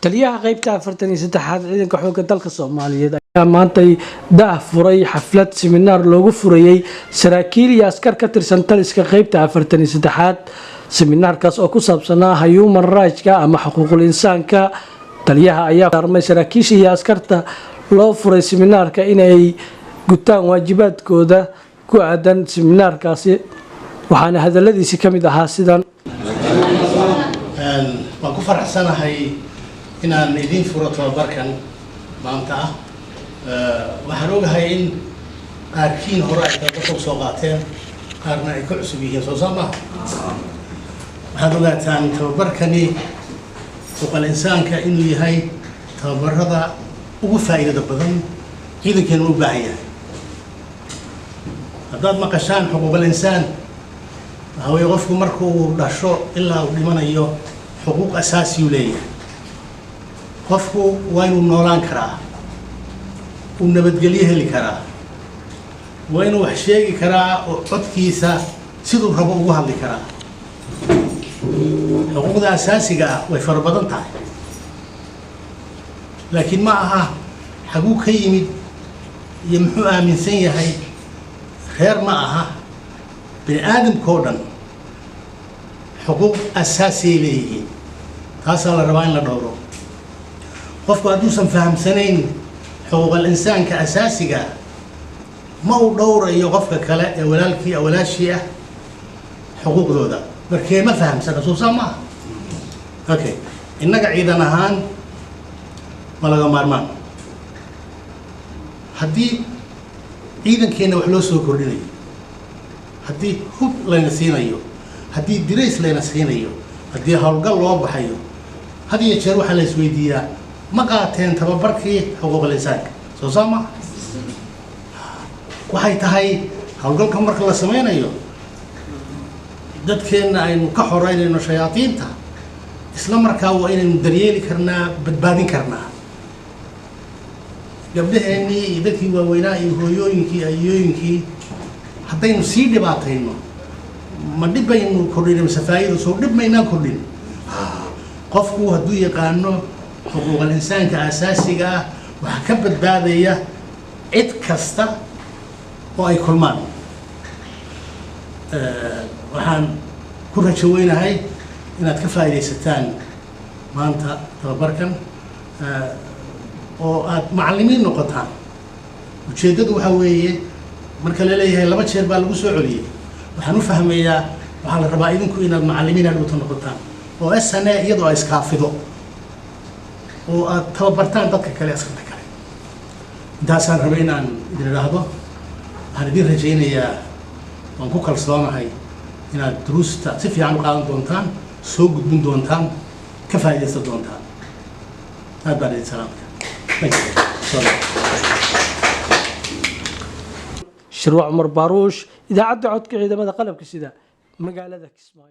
Taliyaha qeybta 43aad ciidanka xoogga dalka Soomaaliyeed ayaa maantay daah furay xaflad siminaar loogu furayey saraakiil iyo askar ka tirsan taliska qeybta 43aad. Siminaarkaas oo ku saabsanaa human rights-ka ama xuquuqul insaanka. Taliyaha ayaa armay saraakiisha iyo askarta loo furay siminaarka inay gutaan waajibaadkooda ku aadan siminaarkaasi, waxaana hadaladiisi ka mid ahaa sidan. Waan ku faraxsanahay inaan idiin furo tababarkan maanta ah. Waxaan ogahay in qaarkiin hore ay tababarka usoo qaateen, qaarna ay ka cusub yihiin, soo saa maaha? Waxaad ogaataan tababarkani xuquuqal insaanka inuu yahay tababarada ugu faa'iidada badan ciidankeenu u baahan yahay. Haddaad maqashaan xuquuqal insaan, waxaa weeye qofku markuu dhasho ilaa uu dhimanayo xuquuq asaasiyuu leeyahay. Qofku waa inuu noolaan karaa, uu nabadgelyo heli karaa, waa inuu wax sheegi karaa oo codkiisa siduu rabo ugu hadli karaa. Xuquuqda asaasiga ah way fara badan tahay, laakiin ma aha xaguu ka yimid iyo muxuu aaminsan yahay, reer ma aha. Bini aadamka oo dhan xuquuq asaasiyay leeyihiin, taasaa la rabaa in la dhowro. Qofku hadduusan fahamsanayn xuquuqal insaanka asaasiga ah, ma uu dhowrayo qofka kale ee walaalkii walaashii ah xuquuqdooda, markee ma fahamsana, soo saa maaha? Okay, innaga ciidan ahaan ma laga maarmaan haddii ciidankeenna wax loo soo kordhinayo, haddii hub layna siinayo, haddii dirays layna siinayo, haddii howlgal loo baxayo, had iyo jeer waxaa la isweydiiyaa: ma qaateen tababarkii xuquuqul insaanka? Soo saa maaha? Waxay tahay howlgalka marka la sameynayo, dadkeenna aynu ka xoreynayno shayaadiinta, isla markaa waa inaynu daryeeli karnaa, badbaadin karnaa gabdhaheennii iyo dadkii waaweynaa iyo hooyooyinkii, ayooyinkii. Haddaynu sii dhibaatayno, ma dhib baynu kordhin mise faa'iido? Soo dhib maynaan kordhin. Qofku hadduu yaqaano xuquuqal insaanka asaasiga ah, waxaa ka badbaadaya cid kasta oo ay kulmaan. Waxaan ku rajo weynahay inaad ka faa'iidaysataan maanta tababarkan oo aad macallimiin noqotaan. Ujeeddadu waxaa weeye, marka la leeyahay laba jeer baa lagu soo celiyey, waxaan u fahmayaa waxaa la rabaa idinku inaad macallimiin hadhowta noqotaan oo SNA iyadoo ay iskaafido oo aad tababartaan dadka kale, askarta kale. Intaasaan rabay inaan idin idhaahdo. Waxaan idin rajaynayaa, waan ku kalsoonahay inaad duruusta si fiican u qaadan doontaan, soo gudbin doontaan, ka faa'iidaysan doontaan. Aad baan idin salaamaya. Thank you. Sorry. Shirwa Cumar Baaruush, Idaacadda Codka Ciidamada Qalabka Sida, magaalada Kismaayo.